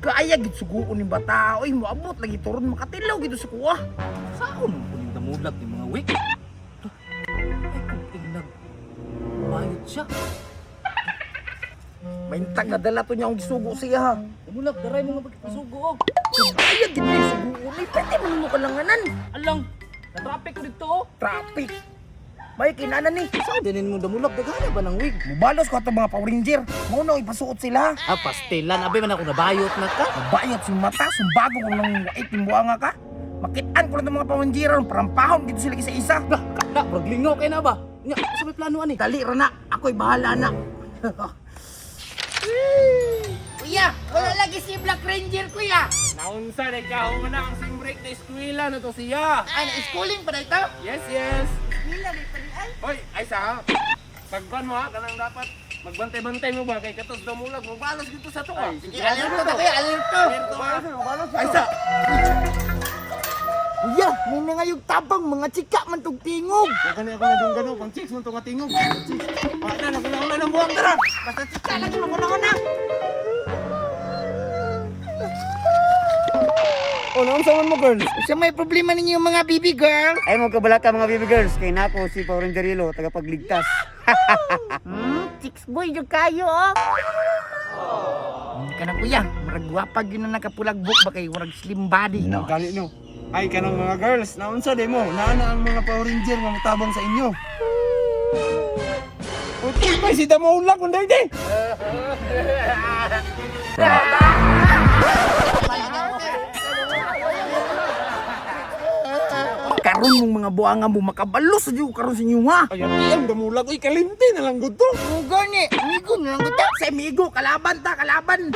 Kaya gid suguon ni bata oy, moabot lagi turon makatilaw gid sa kuha. Saan man kuning damulag ni mga wik? Ay, kung inag, bayot siya. Maintag na dala to niya ang gisugo siya ha. Damulag, daray mo nga pagkasugo oh. Kaya gid ni suguon ni pwede man mo kalanganan. Alang, na-traffic ko dito oh. Traffic. May kinana ni. Saan dinin mo damulag, daghana ba ng wig? Mubalos ko atong mga Power Ranger. Mao na ipasuot sila. Ah, pastilan, abay man ako nabayot na ka. Mabayot si mata, sumbago ko lang wait yung buwanga ka. Makitaan ko lang itong mga Power Ranger, parampahon dito sila isa-isa. Lah, kada, murag lingaw kay na ba? Nya, sa may plano ani? Dali ra na, ako'y bahala na. Kuya, wala lagi si Black Ranger, kuya. Naunsa na ikaw na ang sing break na eskwela na to siya. Ay, na-schooling pa na ito? Yes. Mila, may pa ay. Hoy, ay sa. Pagkuan mo ha, kanang dapat magbantay-bantay mo ba kay katos damulag mo balos dito sa to. Ay, Sige, alerto na kuya, alerto. Ay sa. Kuya, may nangayog tabang mga chika man tug tingog. Kani ako na dong gano pang chicks man to nga tingog. Chicks. Ah, na na na buwang dara. Basta chika lagi maguna-una. Oh, naunsa man mo girls? Sa may problema ninyo mga baby girl. Ay mo kabalaka mga baby girls kay nako si Power Ranger Yellow tagapagligtas. Chicks boy, jud kayo oh. Kana kuya, murag gwapa gyud na nakapulagbok ba kay murag slim body. No. Gani no. Ay kanang mga girls, naunsa di mo? Naa na ang mga Power Ranger nga motabang sa inyo. Utoy pa si damulag kung dai. Karon mong mga buwanga mo makabalos sa jud karon sa inyo ha. Ay, ang damulag oy kalimti na lang gud to. Mugo ni, migo na lang gud. Sa amigo, kalaban ta, kalaban.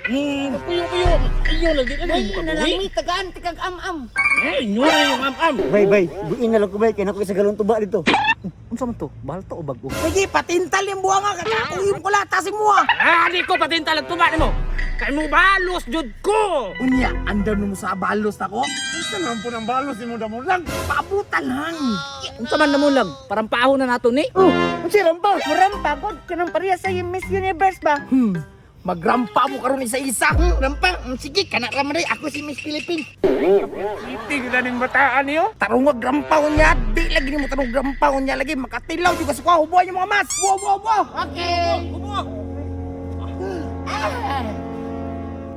Kuyo, kuyo, iyo lagi ano Ay, mo na lang mi tagaan tikag am-am. Eh, inyo na yung am-am. Bay bay, buin na lang ko bay kay nako isa galon tuba dito. Unsa man to? Balto o bago? Sige, patintal yung buwanga, kakakuyom ko lahat, tasin mo ha. Ah, di ko patintal ang tuba nimo. Kay mo balos jud ko. Unya, andam mo sa balos nako. Unsa man po ng balos ni mo damulag? Paabutan lang. Unsa man namulag? Parang paho na nato ni. Oh, unsa rampa? Murampa gud kanang pareha sa yung Miss Universe ba? Magrampa mo karon isa-isa. Rampa, sige kana ra man day ako si Miss Philippines. Itig na ning bataan niyo. Tarungag rampa unya, di lagi nimo tarong rampa unya lagi makatilaw jud ka sa kuha, hubuan yung mga mas. Buwa, buwa, buwa. Okay.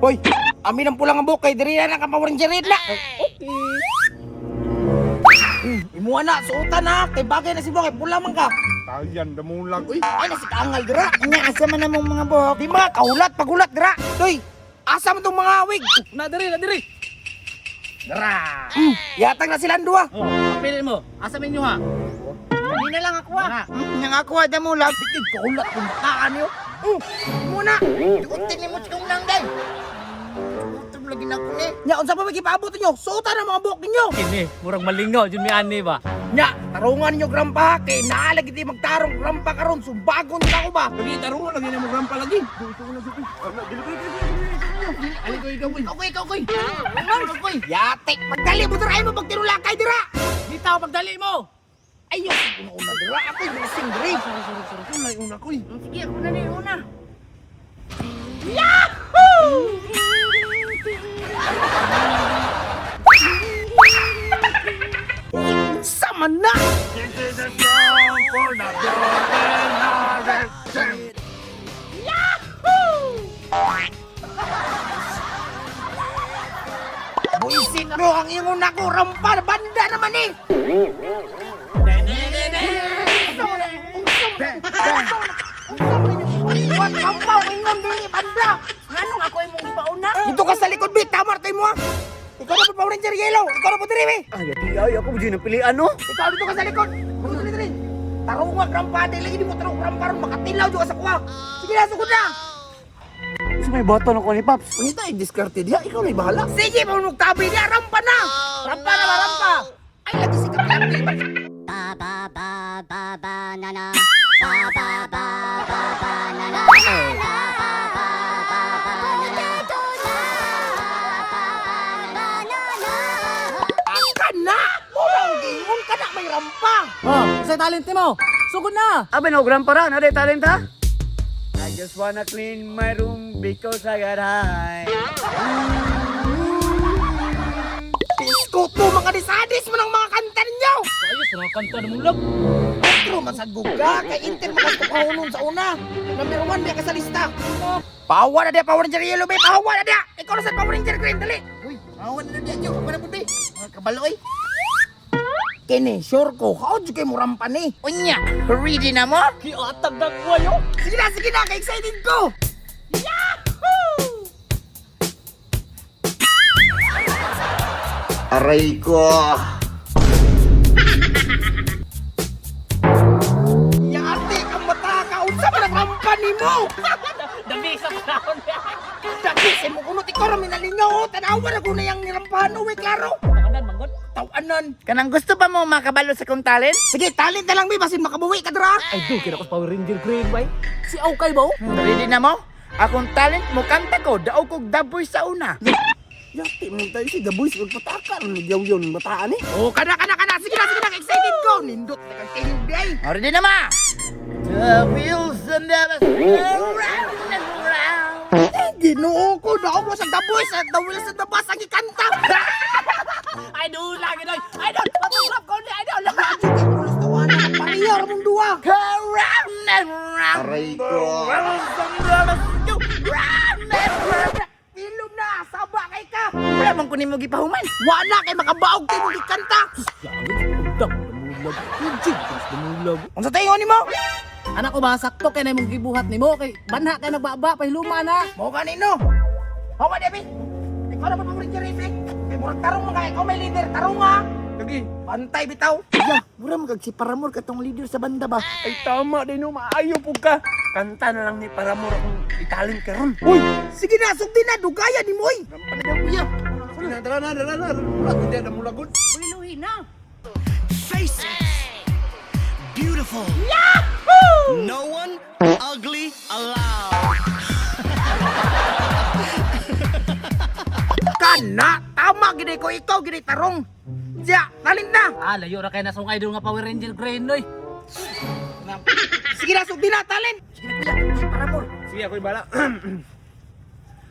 Hoy, amin ang pulang ang buhok kay diri na ka Power Ranger na. Okay. Imuha na, suotan na, kay bagay na si buhok, kay pula man ka. Tayan damulag oy. Ay, nasi kaangal dira. Nya asa man namong mga buhok? Di mga kahulat, pagulat dira. Doy, asa man tong mga wig? Na diri, na diri. Dira. Yatag na silang duha. Oh, pili mo. Asa minyo ha? Hindi na lang ako ah. Nang ako ah, damulag. Tig kahulat kung bataan niyo. Muna. Tugutin ni mo sa kong nang day. Tugutin lagi na ako ni. Nya unsa pa may gipaabot ninyo? Suotan ang mga buhok ninyo. Kini, murag malingaw jud mi ani ba. Nya, tarungan ninyo grampa kay naa lagi di magtarong grampa karon sumbagon na ako ba. Lagi tarungan lagi na mo rampa lagi. Ikaw ikaw koy. Ikaw koy. Yatik, magdali mo dira ay mo pagtinulakay dira. Bitaw pagdali mo. Ayo, una dira ako gising diri. Una una koy. Sige, ako na ni una. Sama na. Buisit mo ang ingon ako, rampa banda naman eh. What rampa ang ingon dili banda. Nganong ako imong ipauna? Dito ka sa likod, bi. Tama tayo mo, ha? Ikaw na po, Power Ranger Yellow. Ikaw na po, diri, bi. Ay, ati ay ako jud ang pilian no. Ikaw dito ka sa likod. Dito, dito, dito. Tarong nga, rampa. Dili, hindi mo tarong rampa ron. Makatilaw dyan ka sa kuha. Sige na, sugod na. Unsa may bato na ko ni Paps? Unita ay diskarte diha, ikaw na bahala. Sige, mamugtabi niya. Rampa na. Rampa na ba, rampa? Ay, lagi si Kapilang. Ba ba ba ba banana. Ba ba ba ba banana. Ba ba ba ba banana. Ba ba banana. Aka na! Murang gingon ka na, may rampa. Oh, unsay talent nimo? Sugod na. Abi no rampa ra, na day talent ha. I just wanna clean my room. Because I got high. Pisko to, mga disadis mo ng mga kanta ninyo! Ayos na kanta na mulag. Petro, masagog ka. Kay Inter makastukahulong sa una. Number 1, biya ka sa lista. Pawa na dia, Power Ranger Yellow, be. Pawa na dia. Ikaw na sa Power Ranger Green, dali. Uy, awan na diyan yo. Ako na pud be. Mga kabalo oy. Kini, sure ko. Kaod kay murampan eh. Unya, ready na mo? Giatag na kuwayo. Sige na, kay excited ko. Aray ko. Yate, ang mata ka. Unsa man ang rampan nimo? Dabisa pa naon niya. Daki, sa mo kunot ikaw rami nalingaw. Tanawa na ko na yung nirampahan. Uy, klaro. Takanan manggod. Tawanan. Kanang gusto pa mo makabalo sa kong talent? Sige, talent na lang, be. Basin makabuwi ka, dra. Ay, do kira ko sa Power Ranger Green bay. Si Aukay ba? oh? Ready na mo? Akong talent mo kanta ko, daog kog daboy sa una. Yati man tayo si The Boys magpataka ron nagyaw-yaw ng bataan eh. Oh, kana, kana, kana. Sige na, sige na. Excited ko. Nindot na kang tingog di ay. Oh, ready na ma? The wheels on the bus go round and round. Eh, Ginoo ko. Daog mo sa The Boys. At The Wheels on the Bus ang ikanta. Idol lagi doy. Idol, patulog ko ni idol. Radyo kay pulos tawanan. Ang pariya, ramong duwa. Go round and round. Aray ko. Go round and round. Ilom na. Saba kay ka. Wala man ko nimo gipahuman. Wala kay makabaog kay mong ikanta. Yari, undang na mulag. Ujig, na mulag. Unsa tayo nimo? Anak ko ba, sakto kay na imong gibuhat nimo kay banha kay nagbaba pahiluma na. Mao gani no. Hawa Debbie. Ikaw na pa Ranger Racing. Kay murag tarong mga ikaw may leader tarong ha. Lagi. Bantay bitaw. Ya, mura magag si Paramor katong leader sa banda ba? Ay tama din no, maayo pug ka. Kanta na lang ni Paramor akong italent karon. Uy, sige na, sugdi na dugaya ni mo oy. Rampa na daw kuya. Sige na, dala na, dala na. Mulag, hindi na mulagon. Uy, na. Faces. Beautiful. Yahoo! No one ugly allowed. Kana, tama gid ko ikaw gid tarong. Diya, talent na. Ah, layo ra kay na song idol nga Power Ranger Green noy. Sige na, sugdi na, talent. Sige na kuya, si Paramor. Sige, ako'y bala.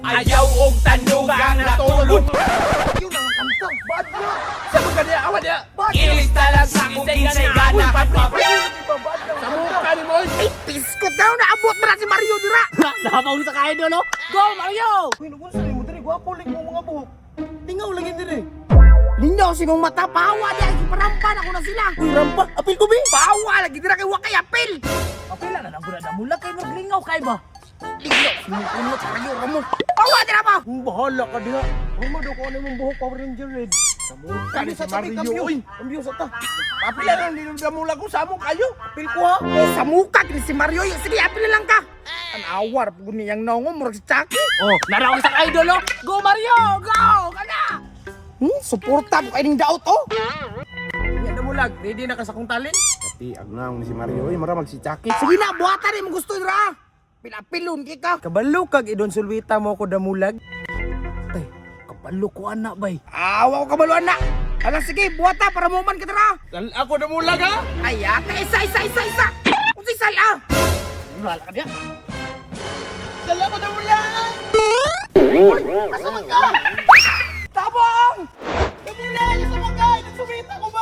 Ayaw og tandugang natulog. Yun ang kanta. Bad na. Sa mga niya, awa niya. Bad. Ilista lang sa kung kinsay gana. Sa mukha ni mo. Ay, piskot daw na abot mo na si Mario dira. Nahabaw sa ka idol oh. Go Mario! Uy, nagun sa mo diri, gwapo lang mo mga buhok. Tingaw lang yun diri. Lingaw si mong mata, pawa di ay parampan ako na sila. Uy, rampa, apil ko bi. Pawa lagi dira kay wakay apil. Apila na lang gud na mulag kay maglingaw kay ba. Lingaw, sinukunot kayo ramo. Pawa dira ba? Bahala ka diha. Ruma daw ko ano imong buhok Power Ranger Red. Sa mukha ni si Mario. Uy, ambiyo sa ta. Apila lang din damulag ko sa mo kayo. Apil ko ha. Eh, sa muka kini si Mario. Sige, apil na lang ka. An awar pud niyang naongo murag si Chucky. Oh, naraw sa idol oh. Go Mario, go! Kana! Suporta po kay ning daot oh. Nya damulag, ready na ka sa kong talent? Pati agnaw ni si Mario, uy, mura mag si Chucky. Sige na, buhatan ni mo gusto dira. Pilapilon kay ka. Kabalo kag idon sulwita mo ko damulag. Tay, kabalo ko anak bay. Awa ko kabaluan na. Ala sige, buhata para mo man ka dira. Ako damulag ha. Ay, ata isa isa isa isa. Unsay sala? Wala ka diya. Dala ko damulag. Tabong! Damulag sa mga idon sulwita ko ba?